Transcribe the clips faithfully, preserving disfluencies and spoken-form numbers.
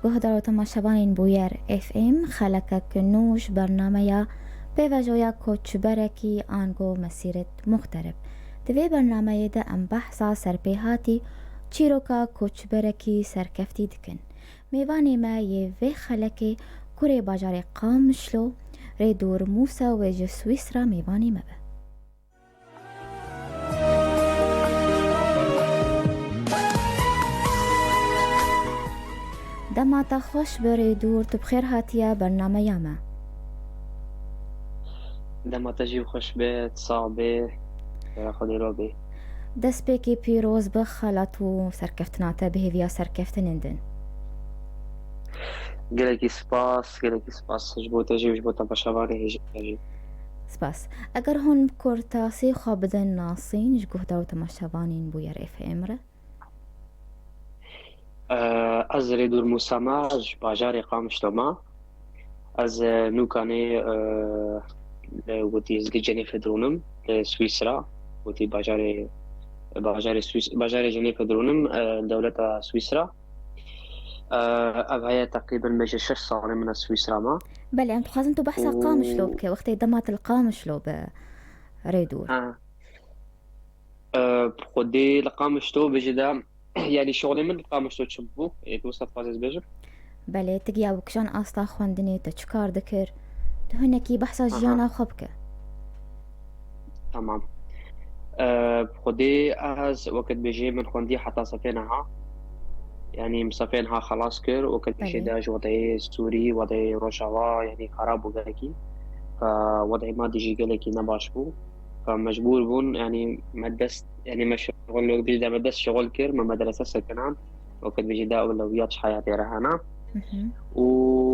Guhdar û temaşevanên Bûyer F M, xelekek nû ji bernameya Pêvajoya Koçberekî ango Mesîret Muxterib. Di vê bernameyê de em behsa serpêhatî çîroka koçberekî serkeftî dikin. Mêvanê me yê vê xelekê kurê bajarê Qamişlo, Rêdûr Mûsa wê ji Swîsra mêvanê me be. Dema te xweş be Rêdûr, tu bi xêr hatiye bernameya me. Dema te jî xweş be, sax be, Xwedê ro bê. Destpêkê pîroz be xelat û serkeftina te bi hêviya serkeftinên din. Gelekî spas, gelekî spas ji bo te jî û ji bo temaşevanê hêja jî. Spas. Eger hûn bi kurtasî xwe bidin nasîn ji guhdar û temaşevanên Bûyer F M re? Eh, ez Rêdûr Mûsa me, ji bajarê Qamişlo me. Ez, eh, nûkanê, eh, li wetî ez li Cenêfe dironim, li Swîsra. Wetî bajarê, bajarê Swîs-, bajarê Cenêfe dironim, eh, dewleta Swîsra. Eh, ev heye teqrîben bêje şeş salê min ez Swîsra me. Belê, em dixwazin tu behsa Û Qamişlo bike, wextê dema tu li Qamişlo be Rêdûr. Ha. Eh, bi Xwedê li Qamişlo bêje de, yanî şixulê min li Qamişlo çi bû? Ê, tu wisa dixwazî ez bêjim? Belê, tu giya bi kîjan asta xwendinê, tu çi kar dikir? Tu hinekî behsa Aha. jiyana xwe bike. Tamam. Eh, bi Xwedê ez wekî dibêjê min xwendiye heta sefê niha. Yanî min sefê niha xelas kir, wekî dibêjê Belê. de ji wedeyê Sûrî, wedeyê Rojava, yanî xerab bû gelekî. Ka wedeyê madî jî gelekî nebaş bû. Ka mecbûr bûn, yanî me dest, yanî me şixul, wekî dibêjê de me dest şixul kir, me medrese sekinan. Wekî dibêjê de ewlewiyat ji heyatê re hene. Mhm. Û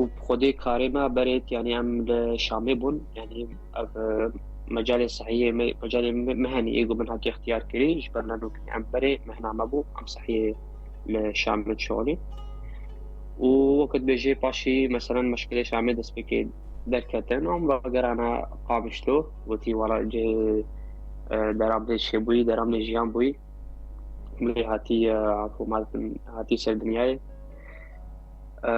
bi Xwedê karê me berê, yanî em li Şamê bûn, yanî ev, e, mecalê sehiyê me, mecalê me, me henî ê ku min hatiye ixtiyar kirî, ji ber nûk em berê mehna me bû, em sehiyê li Şamê dişixulîn. Û wekî dibêjê paşî, meselen, meşkilê Şamê destpêkê derketin, em ragerana Qamişlo, wetî wala cihê, e, deramdê çêbûyî, deramdê jiyan bûyî. Lê hatî, e, afû ma dikin, hatî ser dinyayê. E,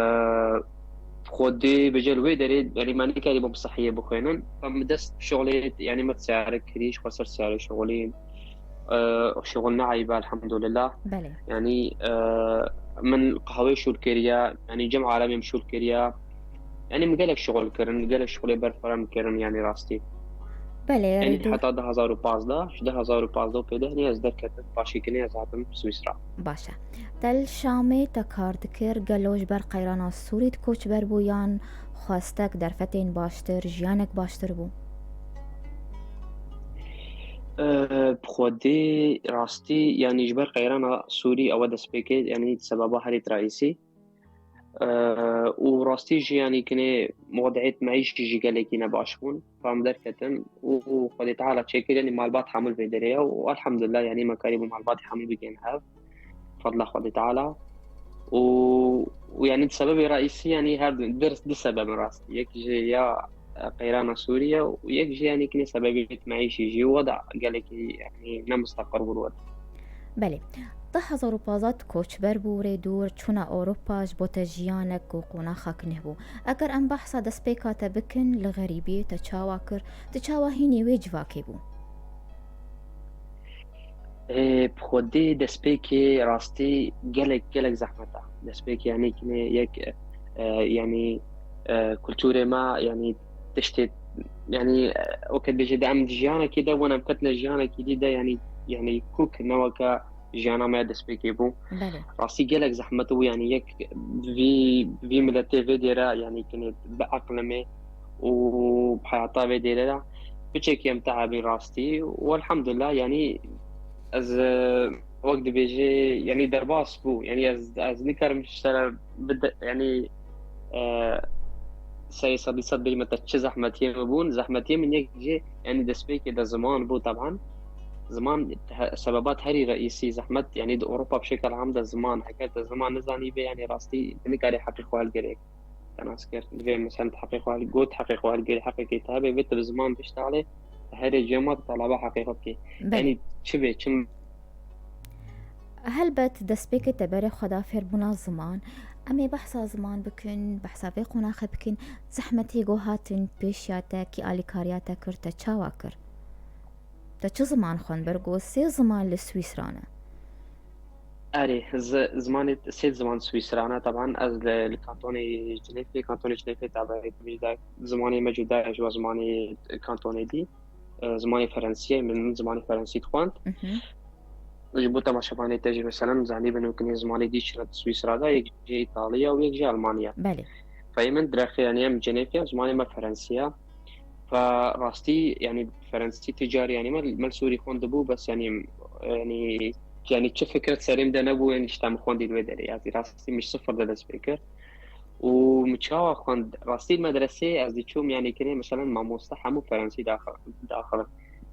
Xwedê bêje li wê derê, yanî me nekarîbû bi sehiyê bixwînin. Em dest şixulê, yanî me seyare kirî, ji xwe ser seyare şixulî, e, şixul ne eyb e, elhamdulillah. Belê. Yanî, e, min qehwê şûr kiriye, yanî cem alemê min şûr kiriye. Yanî min gelek şixul kirin, gelek şixulê berfireh min kirin, yanî rastî. Belê, Yanî Rêdûr. heta du hezar û pazdeh, ji du hezar û pazdeh û pêdeh nê ez derketim, paşî kinê ez hatim Swîsra. Baş e. Te li Şamê te kar dikir, gelo ji ber qeyrana Sûrî tu koçber bû yan xwestek derfetên baştir, jiyanek baştir bû? Eee, bi Xwedê rastî, yanî ji ber qeyrana Sûrî ew e destpêkê, yanî sebeba herî reîsî. Eee, û rastî jî, yanî kinê modehêt meîşî jî gelekî nebaş bûn. Em derketin û, û Xwedê Teala çêkir, yanî malbat hemû li vê derê ye û elhamdulillah, yanî me karîbû malbatê hemû bigihên hev. Fadla Xwedê Teala. Û, û yanî sebebê reîsî, yanî her du, du, du sebeb in rastî. Yek jî ya, e, qeyrana Sûriye û yek jî, yanî kinê sebebê meîşî jî weda gelekî, yanî ne mustaqir bû li wed. Belê. Du hezar û pazdeh tu koçber bû, Rêdûr, çûna Ewropa ji bo te jiyanek û qonaxek nuh bû. Eger em behsa destpêka te bikin, li xerîbiyê te çawa kir, tu çawa hînî wê civakê bû? Ê, bi Xwedê destpêkê rastî gelek, gelek zehmet e. Destpêkê, yanî kinê yek, e, yanî, e, kulturê me, yanî tiştê, yanî, e, weke dibêje de em di jiyanekê de bûn, em ketine jiyanekî dî de, yanî, yanî kûk ne weke jiyana me ya destpêkê bû. Belê. Rastî gelek zehmet bû, yanî yek vî, vî miletê vê dêre, yanî kinê bieqlimê û bi heyata vê dêre de piçekî em tehabî rastî. Û elhamdulillah, yanî ez, e, wek dibêjê, yanî derbas bû. Yanî ez, ez nikarim ji te re bide-, yanî, e, serê sedî sed bêjime te çi zehmetiyê min bûn. Zehmetiyê min yek jê, yanî destpêkê de ziman bû, teban. Ziman he-, sebebat herî reîsî zehmet, yanî di Ewropa bi şekil am de ziman, heger te ziman nizanî be, yanî rastî tu nikarî heqê xwe hilgirê. Te nas kir. Divê mesela heqê xwe hil-, got heqê xwe hilgirê, heqekê te hebe, vê te bi ziman biştalê, herê cema te talaba heqê xwe bikê. Belê. Yanî çi bê, çi Helbet destpêkê te berê xwe da fêrbûna ziman. Em ê behsa ziman bikin, behsa vê qonaxê bikin. Zehmetê ku hatin pêşiya te, kî alîkariya te kir, te çawa kir? Te çi ziman xwend? Ber ku sê ziman li Swîsra ne. Erê, zi-, zimanê, sê ziman Swîsra ne, teban ez li, li kantonê Cinêfê, kantonê Cinêfê tabe, zimanê me cuda ye ji bo zimanê kantonê dî. E, zimanê Ferensî ye, min, min zimanê Ferensî dixwend. Mhm. Ji bo temaşevanê te jî, meselen, zanîbin û kinê zimanê dî çi ne di Swîsra de, yek jî Îtalya û yek jî Almanya. Belê. Feyê min direxê, yanî em Cinêfê, zimanê me Ferensî ye. Fe rastî, yanî Ferensî ti carî, yanî me, me li Sûrî xwendibû, bes yanî, yanî, yanî çi fikir serê min de nebû, yanî ji te min xwendî li wê derê. Yanî rastî min ji sifir de dest pê kir. Û min çawa xwend? Rastî li medresê ez diçûm, yanî kinê, meselen, mamoste hemû Ferensî daxil, daxil.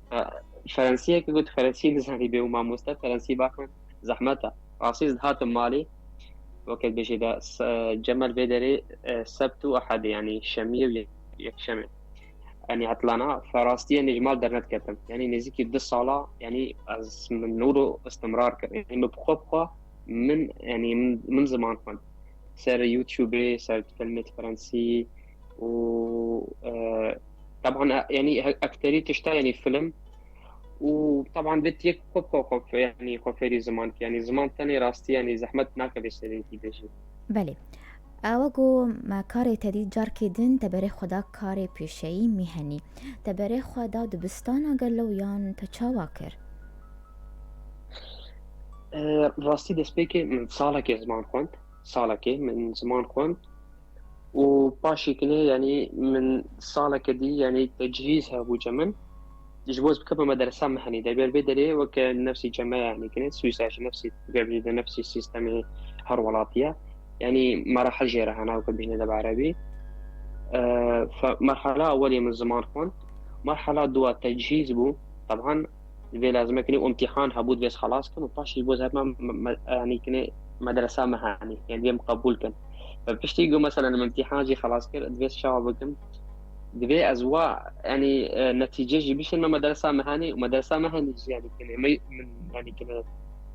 Fe-, Ferensiyeke got Ferensî nizanî bê û mamoste Ferensî baxin zehmet e. Rastî ez dihatim malê, weke dibêjê de, s-, cem me li vê derê, e, sebt û ehedê, yanî şemiyê û yek-, yekşemê. Yanî etlana, fe rastî yanî ji mal dernediketim. Yanî nêzîkî du sala, yanî ez min nûro istimrar kir. Yanî min bi xwe bi xwe min, yanî min, min ziman xwend. Ser YouTubeê, ser filmê Fransî û, e, teban, e, yanî he-, ekterî tişta, yanî film û teban vê yek xwe, xwe, xwe, yanî xwe fêrî ziman kir. Yanî ziman tenê rastî, yanî zehmet nake vê serê kî de jî. Belê. Ew ku me karê te dît carkê din te berê xwe da karê pêşeyî mîhenî. Te berê xwe da dibistana gelo yan te çawa kir? E, rastî destpêkê min salekê ziman xwend. Salekê min ziman xwend. Û paşî kinê, yanî min saleke dî, yanî tecihîz hebû cem min. Ji bo ez bikevim medresa mehenî de. Ber vê derê weke nefsî cem me, yanî kinê Swîsra jî nefsî, de nefsî sîstemê her welatî ye. Yanî merahil jê re hene, weke bêjne de bi erebî. E, fe-, merhala ewelê min ziman xwend. Merhala dua tecihîz bû. Teban, Divê lazim e kinê û imtîhan hebû, divê ez xelas kim û paşê ji bo ez herma me-, me-, yanî kinê medresa mehanî, yanî divê min qebûl kin. Ve piştî ku, meselen, min imtîhan jî xelas kir, divê ez çawa bikim? Divê ez wa, yanî, e, netîce jî bişênme medresa mehanî û medresa mehanî jî, yanî kinê me, min, yanî kinê,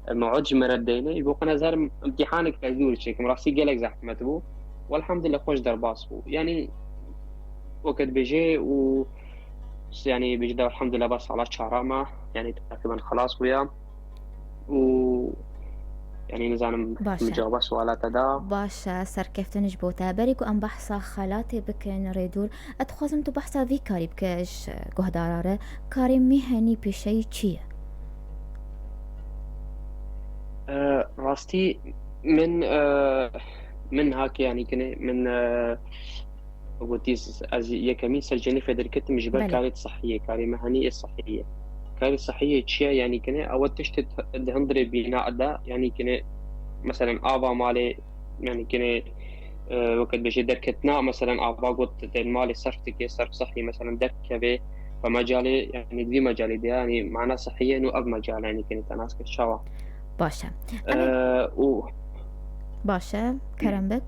e, mew'id ji me re deyne, ji bo xwe ez herim imtîhanek ez dûr çêkim. Rastî gelek zehmet bû. Welhamdulillah xweş derbas bû. Yanî weke dibêjê û yanî bêjî de elhamdulillah bas sala çara me, yanî teqrîben xelas bûya. Û yanî nizanim Baş e. min cewaba suala te da. Baş e, serkeftin ji bo te. Berî ku em behsa xelatê bikin, Rêdûr, ez dixwazim tu behsa vî karî bike ji guhdara re. Karê mîhenî pêşeyî çi ye? E, rastî min, e, min hake, yanî kinê min, e, gotî, ez yekemîn ser Cenîfê derketim ji ber Belê. karê sihiyê, karê mehanî ê sihiyê. Karê sihiyê çi ye? Yanî kinê ew tiştê di hundirê bîna de, yanî kinê, meselen, ava malê, yanî kinê, e, weke dibêjê derketina, meselen, ava got te malê serf dike, serf sihî, meselen, derkeve, ve mecalê, yanî di vî mecalê de, yanî mana sihiyê nû ev mecale, yanî kinê te nas kir çawa. Baş e. E, Em ê û Baş e, kerem bik.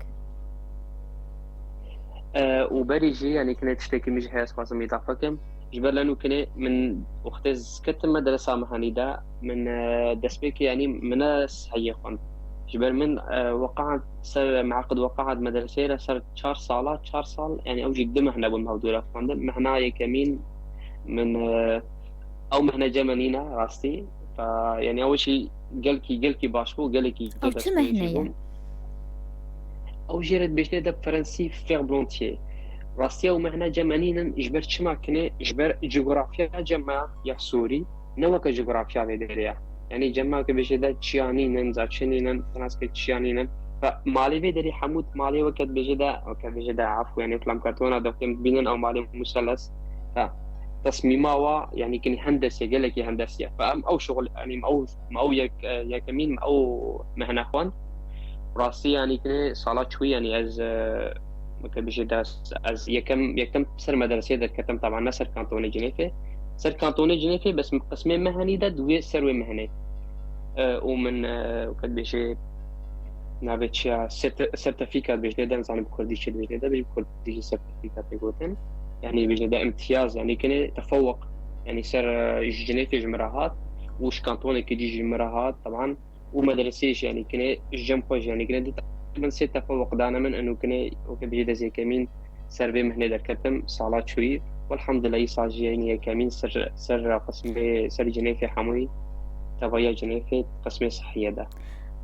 E, û berî jî, yanî kinê tiştekî min jî heye, ez xwazim îdafe kim. Ji ber leno kinê min wextê ez ketim medresa mehanî de, min, e, destpêkê, yanî min ne sihiyê xwend. Ji ber min, e, weqehan ser, me eqid weqehan medreseyê re ser çar sala, çar sal, yanî ew jî du mehne bûn hevdû re xwendin. Mehna yekemîn min, e, ew mehne cem me nîne, rastî. Fe, yanî ew jî gelkî, gelkî baş bû, gelekî Ew çi gelkî mehne jî ye? bû. Ew jê re dibêjne de Fransî ferblantiye. Rastî ew mehne cem me nînin, ji ber çima kinê, ji ber cografya cem me ya Sûrî, ne weke cografya vê derê ye. Yanî cem me weke bêje de çiya nînin, za çi nînin, nas ke çiya nînin. Fe malê vê derê hemû malê weke dibêje de, weke bêje de, efû, yanî filan kartona de weke dibînin ew malê museles. Fe tesmîma wa, yanî kinî hendesiye, gelekî hendesiye. Fe em ew şuxul, yanî em ew, em ew yek, e, yekemîn, em ew mehne xwend. Rastî, yanî kinê sala çûyî, yanî ez, e, weke bêje de, ez yekem, yekem ser medreseyê derketim, taban ne ser kantonê Cinêfê. Ser kantonê Cinêfê, bes qismê mehanî de di wê ser wê mehnê. E, û min, e, weke dibêjê navê çi ya, serte-, sertefîka dibêjê de, nizanim bi kurdî çi dibêjê de, bi kurdî jî sertefîka tê gotin. Yanî dibêjê de imtiyaz, yanî kinê tefewuq. Yanî ser, e, ji Cinêfê ji min re hat û ji kantonekî dî ji min re hat, teban. Û medreseyê jî, yanî kinê ji cem xwe jî, yanî kinê di teqrîben sê tefa weqdana min, eno kinê weke bêjî dest yekemîn ser vê mihnê derketim, sala çûyî. Welhamdulillah, îsal jî yenî yekemîn ser, ser qismê, ser Cinêfê hemûyî, tevahiya Cinêfê qismê sihiyê de.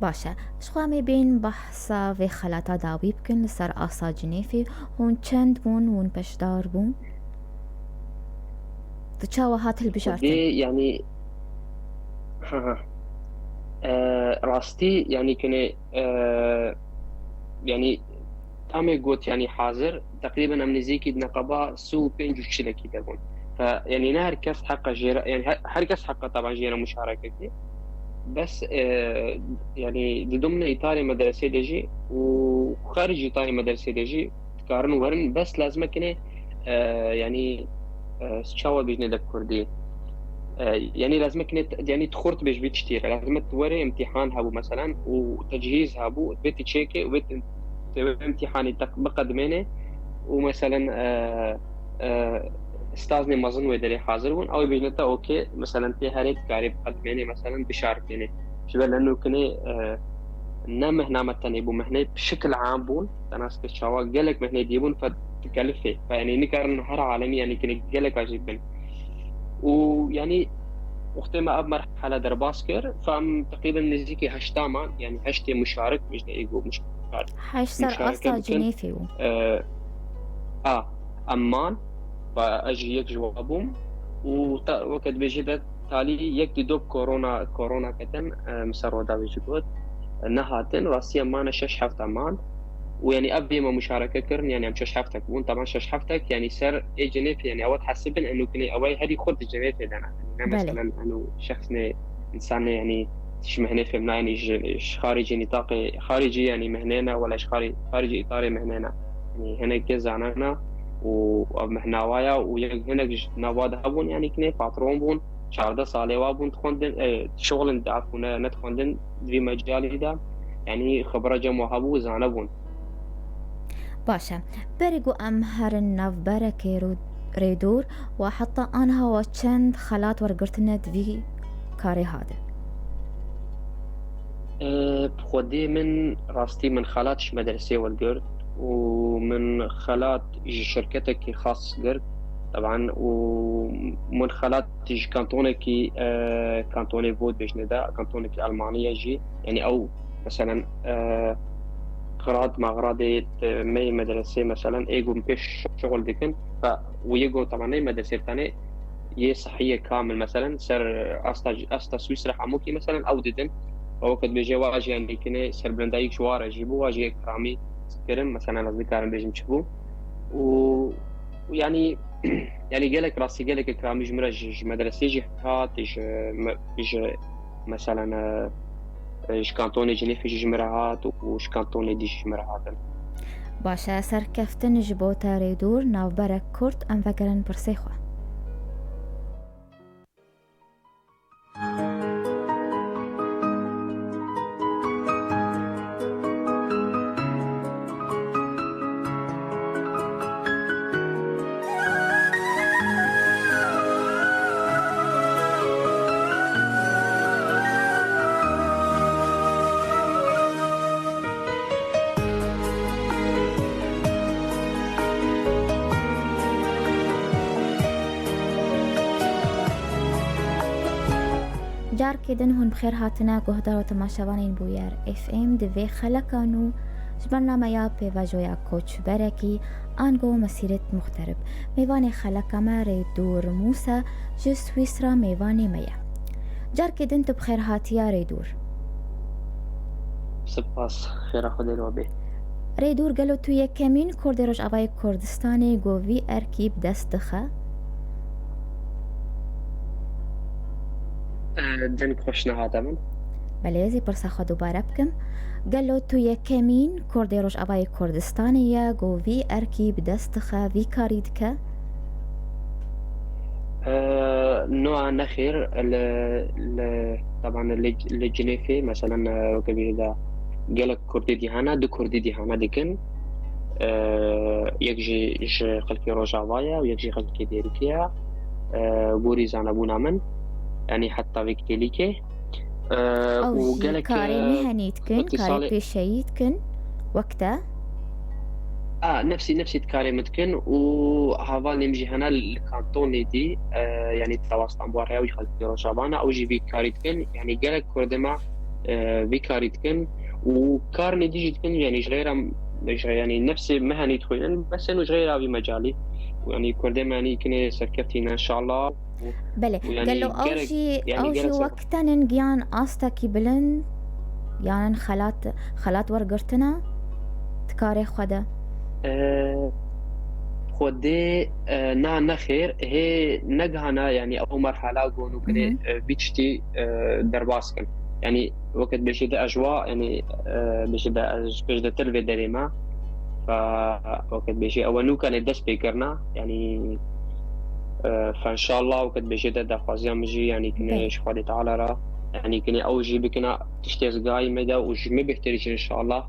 Baş e. Ji xwe em ê bên behsa vê xelata dawî bikin li ser asta Cinêfê. Hûn çend bûn, hûn beşdar bûn? Tu çawa hat hilbijartin? Xwedê, yanî, ha, ha. E, rastî, yanî, kinê, e, yanî, tamê got, yanî, hazir, teqrîben em nêzîkî di neqeba sî û pênc û çilekî de bûn. Fe, yanî, ne her kes heqa jê re, yanî, her, her kes heqa taban jê re muşareke kê. Bes, e, yanî, di dimnê îtarê medresê de jî û xaricî îtarê medresê de jî dikarin werin, bes lazim e kinê, e, yanî, e, çawa bêjinê de kurdî? E, yanî lazim e kinê, yanî tu xurt bêj vî tiştî re. Lazim e tu werê imtîhan hebû, meselen, û tecihîz hebû, vê tu çêkê, vê tu, tu wê imtîhanî te biqedimênê û, meselen, e, e, staznê mezin wê derê hazir bûn, ew ê bêjine te, okê, meselen, tê herê dikarê biqedimênê, meselen, bişarikênê. Ji ber leno kinê, e, ne mehna me tenê bû, mehnê bi şikil am bûn, te nas kir çawa gelek mehnê dî bûn, fe dikelifê. Fe, yanî nikarin her alemî, yanî kinê gelek a jî bin. Û, yanî, wextê me ev merhele derbas kir, fe em teqrîben nêzîkî heşta man, yanî heştê muşarik, bêjne êgo muşarik. Heşt ser muşareke asta bikin. Cinêfê bû. E, a, em man, ve ez jî yek ji we bûm. Û te, weke dibêjî de talî yek dî do korona, korona ketin, e, min ser Rûdawê jî got, e, nehatin. Rastî em mane şeş hefte man. Û, yanî, ev bê me muşareke kirin, yanî, em şeş heftek bûn. Teban şeş heftek, yanî, ser ê Cinêfê, yanî, ew dihesibin, eno kinê, ew ê herî xurt di Cinêfê de ne. Ne, belê, meselen, eno şexsnê, însanê, yanî, ji mehnê fêm nayê, yanî, ji, ji xaricî nîtaqê, xaricî, yanî, mehnê ne, wela ji xarî-, xaricî îtarê mehnê ne. Yanî, hinekê zanena û ev mehna wa ya û yek hinek ji nava de hebûn, yanî, kinê patron bûn, çardeh salê wa bûn dixwendin, e, dişixulin, afû, ne, nedixwendin di vî mecalî de, yanî, xibra cem wa hebû, zanebûn. Baş e. Berê ku em herin navberekê rû-, rêdûr, we heta aniha we çend xelat wergirtine di vî karê ha de? E, bi xwedê min, rastî min xelat ji medresê wergirt û min xelat ji şirketekî xas girt, teban, û min xelat ji kantonekî, e, kantonê Vod bêjne de, kantonekî Almaniye jî, yanî ew, meselen, e, Grad, Magradê, e, me yê medresê, meselen, ê ku pêş şixul dikin, fe, û yê ku, teban, ney medresê, tenê yê sihiyê kamil, meselen, ser asta, asta Swîsre hemûkî, meselen, ew didin. Ew weke dibêje, wa jî, yanî, kinê serbilindayî ji wa re jî bû, wa jî yek kiramî kirin, meselen, ez nikarim bêjim çi bû. Û, û yanî, yanî gelek rastî, gelek kiramî ji min re ji, ji medresê jî hat, ji me-, ji, meselen, e, e, ji kantonê Cinêfê jî ji min re hat û ji kantonê dî jî ji min re hatin. Baş e, serkeftin ji bo te rêdûr, navberek kurt, em vegerin pirsê xwe. Carkê din hûn bi xêr hatine, guhdar û temaşevanên Bûyer F M. Di vê xeleka nû ji bernameya Pêvajoya Koçberekî, ango Mesîret Muxterib, mêvanê xeleka me Rêdûr Mûsa ji Swîsra mêvanê me ye. Carkê din tu bi xêr hatiye Rêdûr. Spas, xêra Xwedê li we bê. Rêdûr, gelo tu yekemîn Kurdê Rojavayê Kurdistanê ku vî erkî bi dest dixe? E, deng xweş nehate min. Belê, ez ê pirsa xwe dubare bikim. Gelo tu yekemîn Kurdê Rojavayê Kurdistanê ye ku vî erkî bi dest dixe, vî karî dike? E, no, nexêr, li, li, teban li, li Cinêfê, meselen, e, weke bîrî de gelek Kurdê dî hene, du Kurdî dî hene dikin. E, yek jî ji xelkê Rojava ye û yek jî xelkê Dêrikê ye. E, gorî zanebûna min, yanî heta vê kêlîkê. E, Ew û jî gelek, karê e, mihenî dikin, wekî karê salê pêşeyî dikin. Wek te? A, nefsî, nefsî dikarê min dikin û hevalê min jî hene li kantonê dî, e, yanî di Rojava, Stenbolê, ew jî xelkê Rojavana, ew jî vî karî dikin, yanî gelek kurdê me, e, vî karî dikin û karnê dî jî dikin, yanî ji xeyra, ji, yanî nefsê mehenî dixwînin, bes ên û ji xeyra vî mecalî. Yanî kurdê me yanî kinê serkeftî ne, inşallah. Belê, gelo ew jî, ew jî wek te nin giyan astekî bilind, yan xelat, xelat wergirtina di karê xwe de? Xwedê, e, na nexêr, hê negihana, yanî ew merhala gon û kinê, e, vî tiştî, e, derbas kin. Yanî wekî dibêjî de ez ji wa, yanî, e, bêjî de ez ji pêş de tir vê derê me. Fa, wekî dibêjî ew nûkanê dest pê kirina, yanî, e, fa inşallah wekî dibêjî de daxwaziya min jî, yanî kinê ji Xwedê Teala re, yanî kinê ew jî bikina tiştê zgayî me de û ji min bêhtirî jî inşallah.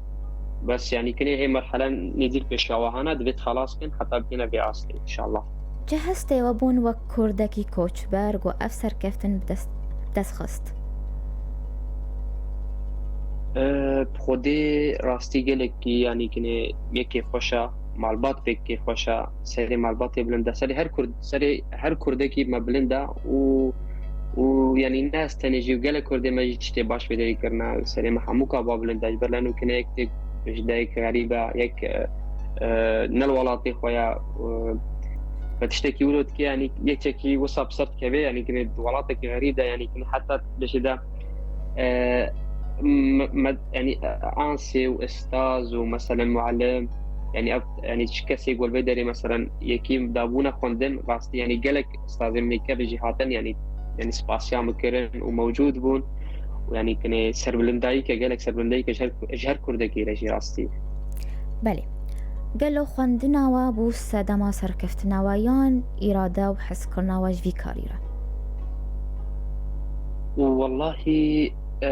Bes yanî kinê hê merhele nêzîk pêşiya we hana, divê xelas kin heta bigihine vê astê, inşallah. Çi hestê we bûn wek kurdekî koçber ku ev serkeftin bi dest, bi dest xist? Bi xwedê rastî gelekî, yanî kinê yekê xweş e, malbat pêkê xweş e, serê malbatê bilind e, serê her kurd, serê her kurdekî me bilind e û û yanî ne ez tenê jî, gelek kurdê me jî tiştê baş vê derê kirine, serê me hemû ka ba bilind e, ji ber leno kinê yek tê ji dayik xerîb e, yek, e, e, ne li welatê xwe ye, e, ve tiştekî wilo dike, yanî yekekî wisa bi ser dikeve, yanî kinê di welatekî xerîb de, yanî kinê heta bêjî de, e, me, me, yanî, e, ansê û ustaz û meselen muallim, yanî ev, yanî çi kesê ku li vê derê meselen yekî dabûne xwendin, rastî yanî gelek ustazê min ê kevin jî hatin, yanî, yanî spasiya min kirin û mewcûd bûn. Û yanî kinê serbilindayîke, gelek serbilindayîke ji her, ji her kurdekî re jî rastî. Belê. Gelo xwendina we bû sedema serkeftina we yan îrade û hezkirina we ji vî karî re? Wellahî, e,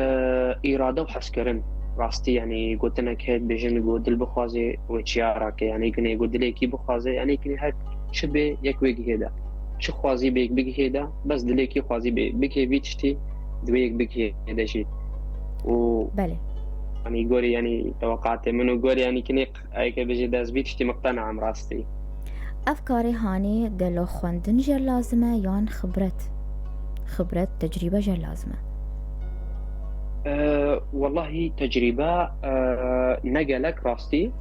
îrade û hezkirin. Rastî, yanî gotinek heye, dibêjin ku dil bixwaze wê çiya rake. Yanî kinê ku dilekî bixwaze, yanî kinê her çi bê yek wê gihê de. Çi xwazî bê yek bigihê de, bes dilekî xwazî bê bigihê vî tiştî, di wê yek bigihê de jî. Û Belê. Yanî gorî, yanî teweqatê min û gorî, yanî kinê, eke bêjî de ez vî tiştî miqtena em rastî. Ev karê hanê gelo xwendin jê lazim e yan xibret? Xibret, tecrîbe jê lazim e? E, wellahî tecrîbe, e, ne gelek rastî,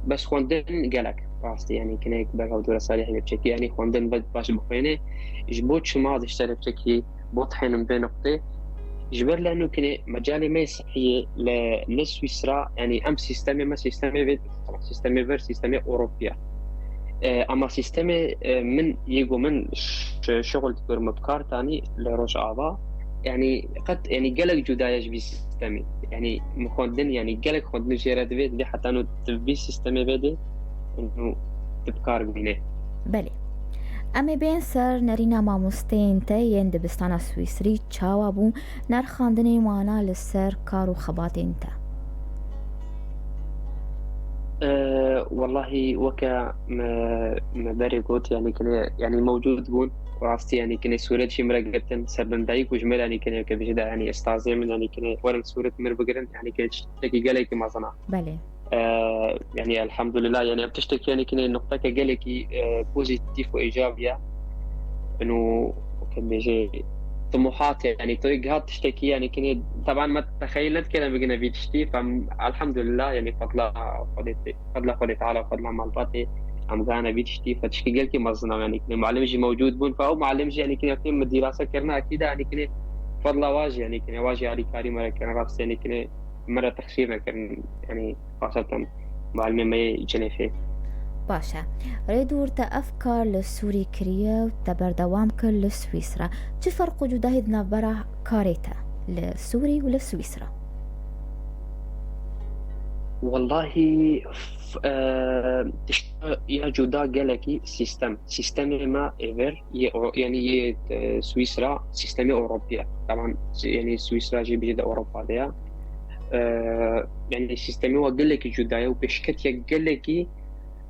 bes xwendin gelek rastî. Yanî kinê berhev dûre salî heye biçekî, yanî xwendin be-, baş bixwêne. Ji bo çima dişte biçekî bo dihênim vê nuqtê. Ji ber leno kinê mecalê me yê sihiyê li, li Swîsra, yanî em sîstemê me, sîstemê vê, sîstemê vir, sîstemê Ewropî ye. E, ama sîstemê, e, min, yê ku min ş-, şixul dikirim bi kar tanî li Rojava, yanî qet, yanî gelek cuda ye ji vî sîstemê. Yanî min xwendin, yanî gelek xwendin jê re divê, divê heta no tu vî sîstemê vedê û tu bi kar bînê. Belê. Em ê bên ser nerîna mamosteyên te yên dibistana Swîsrî, çawa bû nerxandinên wana li ser kar û xebatên te? E, wellahî weke me, me berê got, yanî kinê, yanî mewcûd bûn. Rastî, yanî kinê sûret jî min re girtin, serbilindayî ku ji min re, yanî kinê, ke bêjî de, yanî ustazê min, yanî kinê werin sûret min re bigirin, yanî kinê tiştekî gelekî mezin e. Belê. E, yanî elhamdulillah, yanî ev tiştekî, yanî kinê nuqteke gelekî, e, pozîtîf û îcabî ye. Ino, ke bêjê, tumuhat, yanî tu gihat tiştekî, yanî kinê, teban me texeyil nedikene bigine vî tiştî, fem, elhamdulillah, yanî fadla Xwedê, fadla Xwedê Teala, fadla malbatê, em gane vî tiştî, fe tişkî gelkî mezin e, yanî kinê muallim jî mewcûd bûn, fe ew muallim jî, yanî kinê, min dîrase kirine, ekîd e, yanî kinê, fadla wa jî, yanî kinê, wa jî alîkarî me re kirin, rastî, yanî kinê, me re texsîr nekirin, yanî xaseten muallimê me yê Cenêfê. Baş e. Rêdûr, te ev kar li Sûrî kiriye û te berdewam kir li Swîsra. Çi ferq û cudahî di navbera karê te li Sûrî û li Swîsra? Wellahî, f-, e, tişta ya cuda gelekî sîstem. Sîstemê me êvir, yê Euro-, yanî yê, e, Swîsra, sîstemê Ewropî ye. Teban, yanî Swîsra jî bêjî de Ewropa de ye. E, yanî sîstemê wa gelekî cuda ye û pêşketiye gelekî,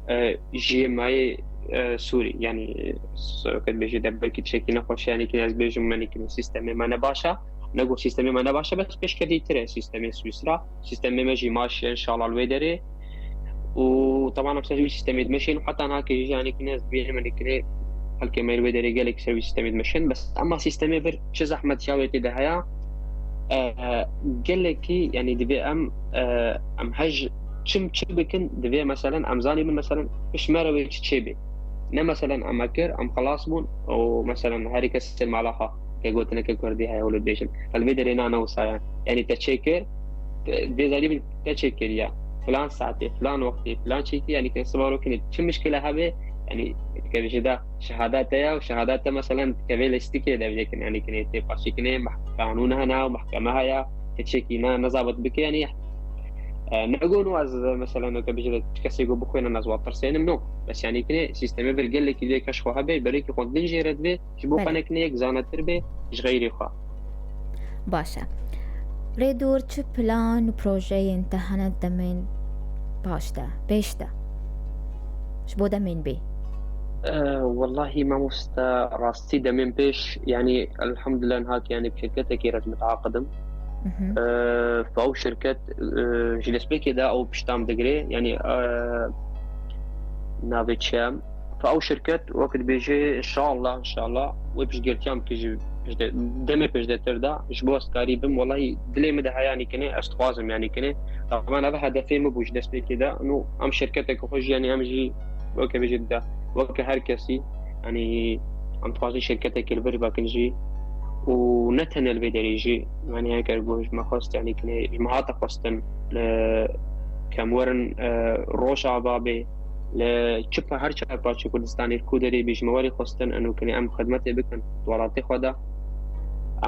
e, ji yê me yê, e, Sûrî. Yanî, s-, ke bêjî de belkî tiştekî nexweş e, yanî kinê ez bêjim, yanî kinê sîstemê me ne baş e. Ne ku sîstemê me ne baş e, bes pêşketîtir e sîstemê Swîsra. Sîstemê me jî maş e, înşallah li wê derê. û teban em ser wî sîstemê dimeşin, heta niha kê jî, yanî kine ez dibînim, yanî kine xelkê me li wê derê gelek ser wî sîstemê dimeşin. Bes ema sîstemê vir çi zehmet ya wê tê de heye, e, gelekî, yanî divê em, e, em hej çim çi bikin, divê meselen em zanîbin meselen pişt me re wê çi çêbê. Ne meselen em kir, em xelas bûn û meselen herî kes li mala xwe ke gotineke kurdî heye û li dibêjin. Li vê derê na ne wisa ye. Yanî te çêkir, te, vê zanîbin te çêkiriye. Filan saetê, filan wextê, filan çêkî, yanî ke siba rokine çi mişkile hebe, yanî ke bêje de şehada te ye û şehada te meselen ke vê lîstikê de bêkin, yanî ke tê paşîkinê meh-, qanûn hene û mehkeme heye, te çêkî ne, nezabit bike, yanî, e, ne got ez, meselen, ke bêje de kesê got bixwînin ez wa tirsênim, no. Bes yanî kine sîstemê vir gelekî vê keş xwe hebe, berekî xwendin jê re divê, ji bo Belê. qenekine yek zanetir bê ji xeyrê xwe. Baş e. Rêdûr, çi plan û projeyên te hene demên paş de, pêş de? Ji bo demên bê. E, wellahî mamoste, rastî demên pêş, yanî elhamdulillah niha ke yanî bi şirketekî re ez miteaqidim. Mhm. E, fa ew şirket, e, ji destpêkê de ew pişta min digire, yanî, e, navê çi ye? Fa ew şirket wek dibêje, inşallah, inşallah, wê piştgirtiya min kî ji, ji de-, demê pêşdetir de, ji bo ez karî bim, wellahî dilê min de heye, yanî kine, ez dixwazim, yanî kine. Teban ev hedefê min bû ji destpêkê de, nû em şirketeke xwe jî, yanî em jî weke bêje de, weke her kesî, yanî em dixwazin şirketekê li vir vekin jî. Û ne tenê li vê derê jî, yanî heger ku ji me xwest, yanî kine, ji me hate xwestin, li, ke em werin, e, Rojava bê, li çi pa-, her çar parçe Kurdistanê, li ku derê bê ji me werê xwestin, eno kine em xidmetê bikin di welatê xwe de.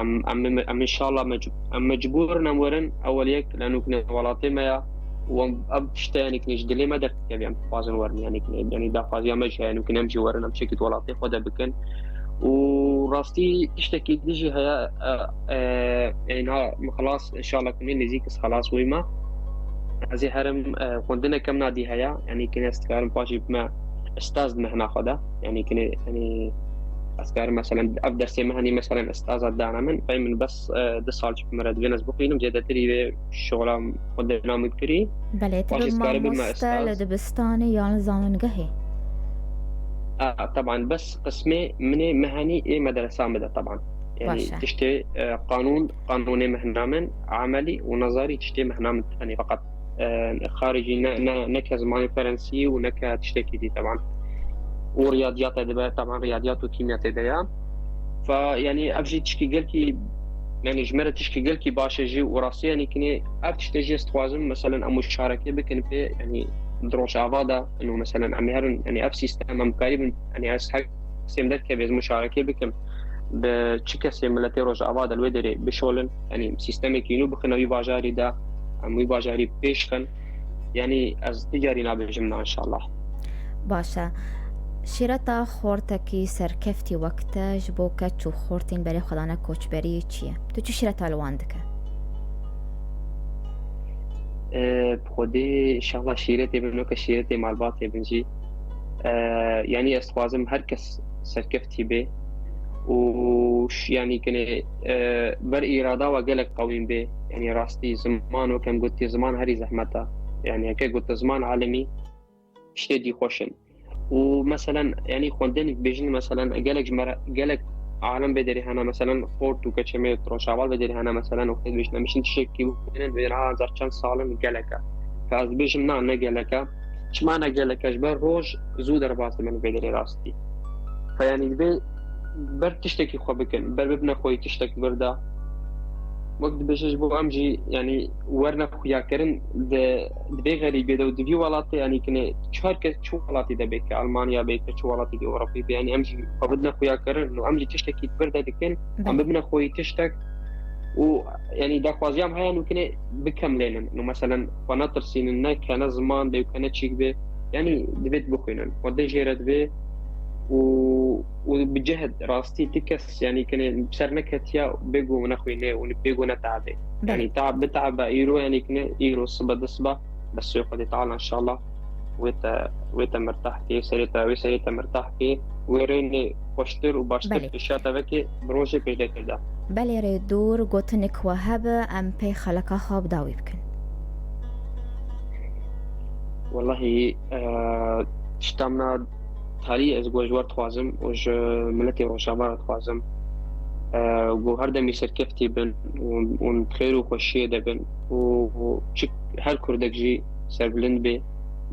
Em, em, em inşallah mec-, em mecbûr in em werin, ewel yek, leno kine welatê me ya, û em, ev tişte, yanî kine ji dilê me derdikeve, em dixwazin werin, yanî kine, yanî daxwaziya me jî heye, eno kine em jî werin, em şekî di welatê xwe de bikin. Û rastî tiştekî din jî heye, e, e, yanî niha min xelas, inşallah kine nêzîk ez xelas bûyme. Ez ê herim, e, xwendineke min a dî heye, yanî kine ez dikarim paşî bime ustaz di mehna xwe de. Yanî kine, yanî ez karim, meselen, ev dersê min henî, meselen, ustaza dane min, pey min bes, e, du sal çi min re divên ez bixwînim, zêdetirî vê şola xwendina min kirî. Belê, tu Paşê bi ez karim bime mamoste, ustaz. Li dibistanê yan li zanîngehê? A, teban, bes qismê min ê mehenî ê medresa min de, teban. Yanî Baş e. tiştê, e, qanûn, qanûnê mehna min, emelî û nezarî tiştê mehna min, yanî feqet, e, xaricî ne, ne, neke zimanê ferensî û neke tiştekî dî, teban. Û riyadiyat e dibe, teban, riyadiyat û kîmya tê de ya. Fa, yanî ev jî tişkî gelkî, yanî ji me re tişkî gelkî baş e jî û rastî, yanî kinê ev tiştê jî ez dixwazim, meselen, em muşarekê bikin pê, yanî di Rojava de, ino, meselen, em ê herin, yanî ev sîstem em karîbin, yanî ez her kesê min derkeve ez muşarekê bikim, bi çi kesê miletê Rojava de li wê derê bişolin, yanî sîstemekî nû bixine wî bajarî de, em wî bajarî pêş xin. Yanî ez ti carî nabêjim na, inşallah. Baş e. Şîreta xortekî serkeftî wek te ji bo keç û xortên berê xwe dane koçberî çi ye? Tu çi şîreta li wan dike? E, bi Xwedê, inşallah şîretê bin, weke şîretê malbatê bin jî. E, yanî ez dixwazim her kes serkeftî bê û ş-, yanî kinê, e, ber îrada we gelek qewîn bê. Yanî rastî ziman, weke em gotî, ziman herî zehmet e. Yanî heke gote ziman alemî, tiştê dî xweş in. Û meselen, yanî xwendin bêjin, meselen, gelek ji me re, gelek alem vê derê hene, meselen, xort û keçê me Rojava vê derê hene, meselen, wextê dibêjin, em bêjin tiştekî bixwînin, dibêjin, "Ha, ez çend sal in, gelek e." Ka ez dibêjim, na, ne gelek e. Çima ne gelek e? Ji ber roj zû derbas dibin vê derê rastî. Ka yanî divê ber tiştekî xwe bikin, ber bibine xweyî tiştek vir de. Wek dibêje, ji bo em jî, yanî, werne xuyakirin di, di vê xerîbê de û di vî welatê, yanî, kinê çar kes çi welatî de bê, ke Almanya bê, ke çi welatî di Ewropî bê, yanî, em jî xwe bidine xuyakirin û em jî tiştekî di vir de dikin, em Belê. bibine xweyî tiştek û, yanî, daxwaziya me heye, nû kinê bikemlênin. Nû, meselen, xwe netirsînin, ne ke ne ziman bê û ke ne çîk bê, yanî, divê bixwînin. Xwendin jê re divê û, û bi cehd rastî ti kes, yanî, kinê ser neketiya bêgo nexwînê û bêgo netabê. Belê. Yanî, ta-, bitaba îro, yanî, kinê îro sibe di sibe, bes wê Xwedê Teala, inşallah, wê te, wê te mirtah kê, serê te, wê serê te mirtah kê, wê rênê xweştir û baştir Belê. pêşiya te vekê, bi rojê pêşdetir de. Belê, rê dûr, gotinik we hebe, em pê xeleka xwe bi dawî bikin. Wellahî, e, tişta min a talî ez ji we dixwazim û ji miletê Rojava re dixwazim, e, ku her demî serkeftî bin û, û xêr û xweşiyê de bin û, û çi her kurdek jî serbilind bê,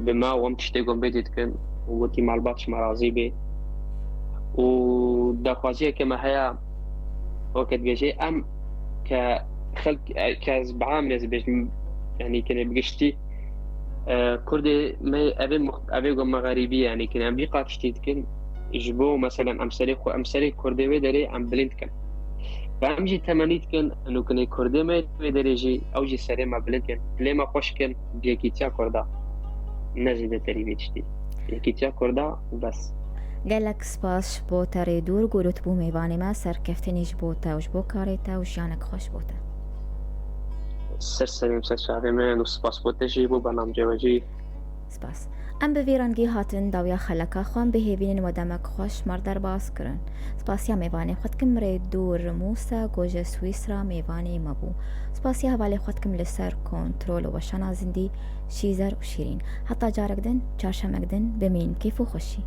bi me û em tiştê ku em bê dikin û gotî malbat ji me razî bê. Û daxwaziyeke me heye, weke dibêjê, em ke xelk, ke ez bi amî ez bêjim, yanî kenê bi giştî, e, Kurdê me evê mux-, evê ku me xerîbî, yanî kenê em vî qat tiştî dikin, ji bo, meselen, em serê xwe, em serê Kurdê wê derê em bilind dikin. Ve em jî temennî dikin, eno kenê Kurdê me wê derê jî, ew jî serê me bilind dikin, dilê me xweş dikin, bi yekîtiya Kurda. Ne zêdeterî vê tiştî. Yekîtiya Kurda û bes. Gelek spas ji bo te rê dûr, ku tu bû mêvanê me, serkeftinî ji bo te û ji bo karê te û jiyanek xweş bo te. Ser serê min, ser çavê min û spas bo te jî, bo bernamecê we jî. Spas. Em bi vî rengî hatin dawiya xeleka xwe, em bihêvînin we demek xweş me re derbas kirin. Spasiya mêvanê xwe dikim, rê dûr Mûsa, ku ji Swîsra mêvanê me bû. Spasiya hevalê xwe dikim li ser kontrol û weşana zindî, Şîzer û Şîrîn. Heta carek din, çarşemek din, bimînin kêf û xweşî.